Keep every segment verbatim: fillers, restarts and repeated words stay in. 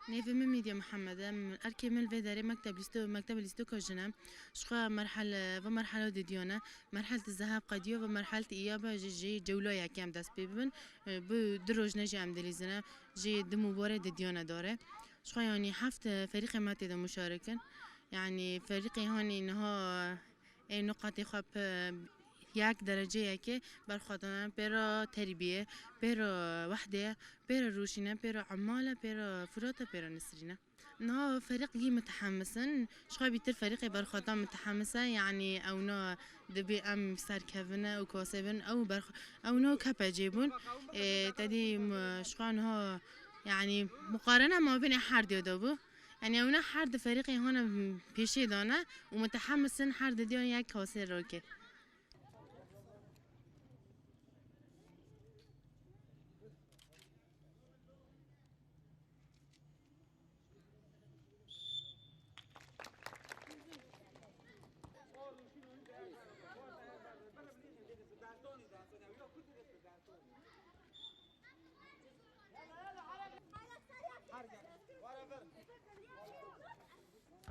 Nêvê min Mîdya Mihemed e. Min, erkê min li vê derê mekteb lîsto, mektebê lîstoka jin e. Ji xwe merhele, ve merhela didiyane. Merhel ti zehab qediyo ve merhel ti iyaba jî, jî cewla yekem dest pê bibin. E, bi du rojne jî em dilîzine. Jî di mûbarê didiyane dare. Ji xwe yanî heft, e, ferîqê me tê de muşarik in. Yanî ferîqê hanî niha, e, ê nuqatê xwe bi yek dereceyekê berxwe dane pê re terbiyê, pê re wehdê, pê re rûşîne, pê re emale, pê re furate, pê re nisrîne. Niha ferîq yî mitehemis in, ji xwe bîtir ferîqê berxwedan mitehemis e, yanî ewna dibê em serkevine û kasê bin, ew berx-, ewna kepecê bûn. Ê, tedî m-, ji xwe niha, yanî muqarene mabênê her diyo de bû. Yanî ewna her di ferîqê hane pêşê dane û mitehemis in her di diyan yek kasê rokê.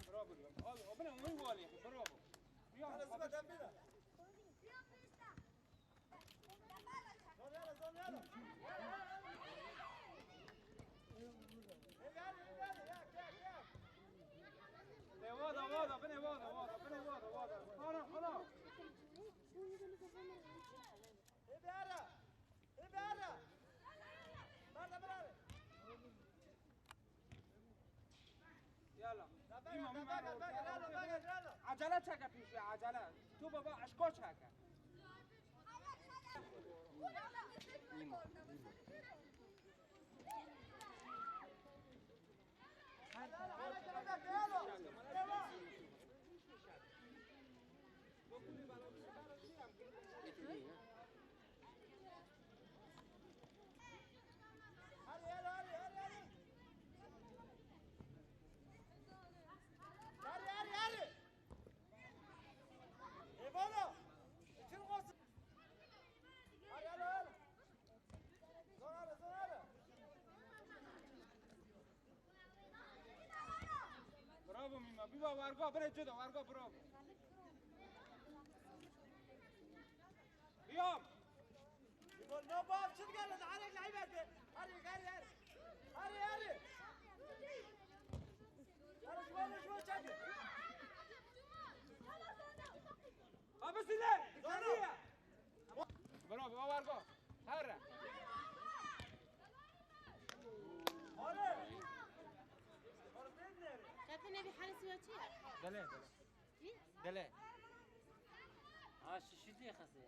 Bravo. Al, o bine, o wale, bravo. Ya, Ê, wada, wada, binê wada, wada, binê wada, wada. Xana, xana. Ê, bere. Ê, bere. Berde, bere. Yala. Îmam, îmam. Acele çeke pîşe, acele. Tu baba, eşko çeke. Bravo Mîma. Bîba werga, bire cida, werga bravo. Bîyam. Bîba ne bav çi digel, arek leyber be. Arek, arek, arek. Arek, arek. Arek, şuan, şuan çekil. Abi Sile, Saniye. Bravo, Awargo. Herre. Kafine bir halisi var çi ya? Dele, dele. Çi? Dele. Ha, şişirdi ya kası.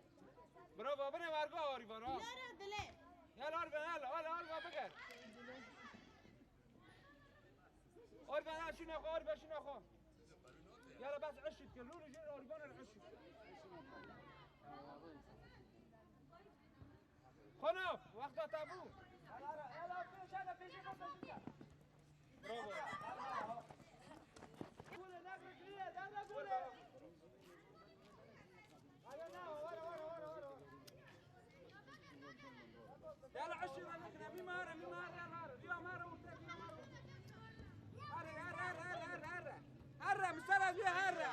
Bravo, bine Awargo, Awargo, bravo. Yara dele. Yala, Awargo, yala, yala, Awargo, bakar. Orbe, ha, şuna xo, orbe, şuna xo. Yala, bas, eşit ke, lûrî jî orbe, eşit. Xanım, wexta te bû. Bravo. Yala, eşit, mimare, mimare, mimare. Diya mare, orta, diya mare. Herre, herre, herre, herre, herre, herre. Herre, misal diyor, herre.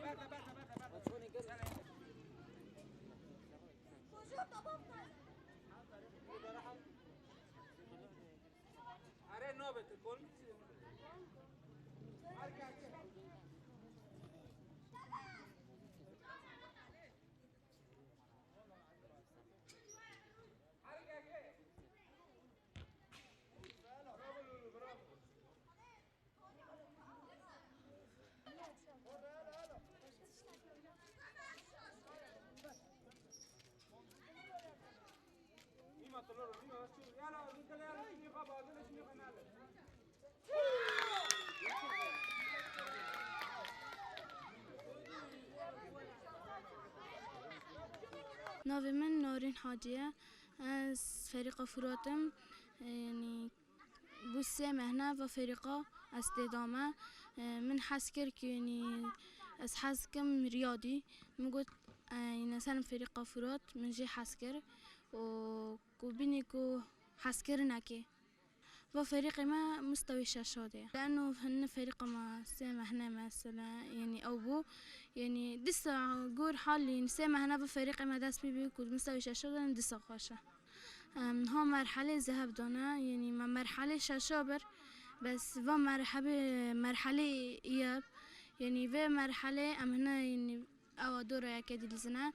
Berda, berda, berda, berda. Are nobete, kol. Navê min Narîn Hacî ye. Ez ferîqa Furat im. Yanî bû sê mehne va ferîqa ez tê de me. Min hez kir ku, yanî, ez hez kim riyadî. Min got, yanî, ez herim ferîqa Furat. Min jê hez kir. Û ku bînî ku hezkirinekê. Va ferîqê me mistewê şeşo de ye. Leno hinne ferîqa me sê mehne mesela, yanî ew bû. Yanî dîsa gor halî sê mehne va ferîqê me dest pê bî ku mistewê şeşo de dîsa xweş e. Em, ha merhelê zeheb dane, yanî me merhelê şeşo bir, bes va merhebê, merhelê yeb, yanî vê merhelê em hine, yanî ewa dora yekê dilîzine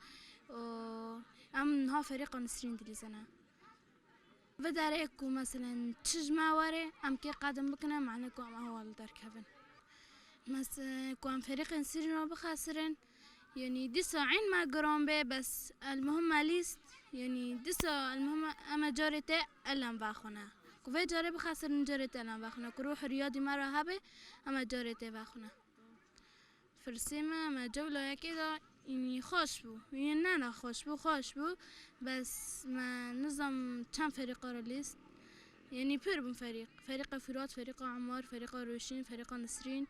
û em niha ferîqa Nisrîn dilîzine. Vê derê ku meselen çi ji me were, em kê qedim bikine, mane ku em ewa li derkevin. Mes-, ku em ferîqên Nisrîn re bixesirin, yanî dîsa eyn me giran bê, bes el muhim me lîst, yanî dîsa el muhim em ê carê tê elan vexwine. Ku vê carê bixesirin, carê tê elan vexwine. Ku ruh riyadî me re hebe, em ê carê tê vexwine. Firsê me, me cewla yekê de, yanî xweş bû. Yanî ne ne xweş bû, xweş bû. Bes me nizam çend ferîqa re lîst. Yanî pir bûn ferîq. Ferîqa Firat, ferîqa Emar, ferîqa Roşîn, ferîqa Nisrîn,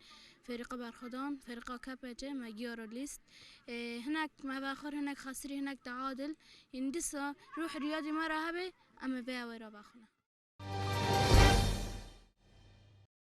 ferîqa Berxwedan, ferîqa K P C, me giya re lîst. Ê, hinek me vexwir, hinek xesirî, hinek teadil. Yanî dîsa ruh riyadî me re hebe, em ê vê ew ê re vexwine.